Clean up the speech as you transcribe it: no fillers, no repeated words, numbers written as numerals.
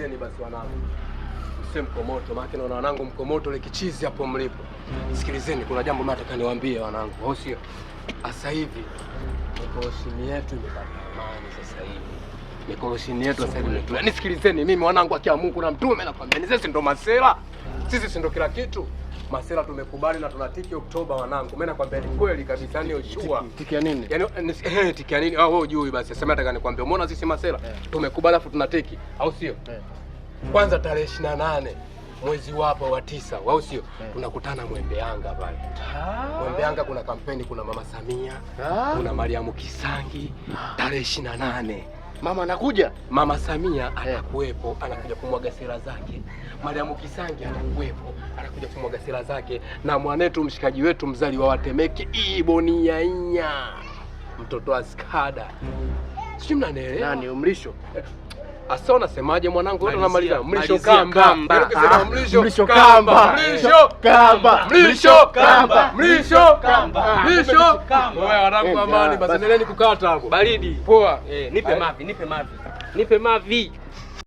Nisikilizeni basi wanangu. Mse mko moto, maana naona wanangu mko moto ile kichizi hapo mlipo. Sikilizeni, kuna jambo mimi nataka niwaambie wanangu, au sio? Sasa hivi mikoroshini yetu imepata amani sasa hivi. Mikoroshini yetu sasa hivi imetulia. Nisikilizeni mimi wanangu, akia Mungu na Mtume nakwambia, ni sisi ndo masela. Sisi si ndo kila kitu. Masela tumekubali na tunatiki Oktoba wanangu. Mimi nakwambia ni kweli kabisa, yani sure. Tiki ya nini? Yaani tiki ya nini? Ah, wewe hujui basi. Sema nataka nikwambie. Umeona sisi masela tumekubali afu tunatiki, au sio? Kwanza tarehe 28 mwezi wapo wa 9, au sio? Tunakutana Mwembe Yanga pale. Mwembe Yanga kuna kampeni, kuna Mama Samia, kuna Mariamu Kisangi tarehe 28. Mama anakuja. Mama Samia atakuwepo, anakuja kumwaga sera zake. Mariamu Kisangi atakuwepo, anakuja kumwaga sera zake, na mwanetu mshikaji wetu mzaliwa wa Temeke Iboniainya, mtoto wa Skada, sijui mnanielewa? Nani umlisho? Asa unasemaje mwanangu? Wewe unamaliza mlisho Malizia kamba. kamba. Yaani ukisema mlisho Mlisho kamba, kamba. mlisho Kamba. mlisho kamba, mlisho Kamba. mlisho Kamba. Wewe wanangu, amani basi, Basi. endeleeni kukata hapo. Baridi. Poa. Eh, nipe mavi, nipe mavi. Nipe mavi.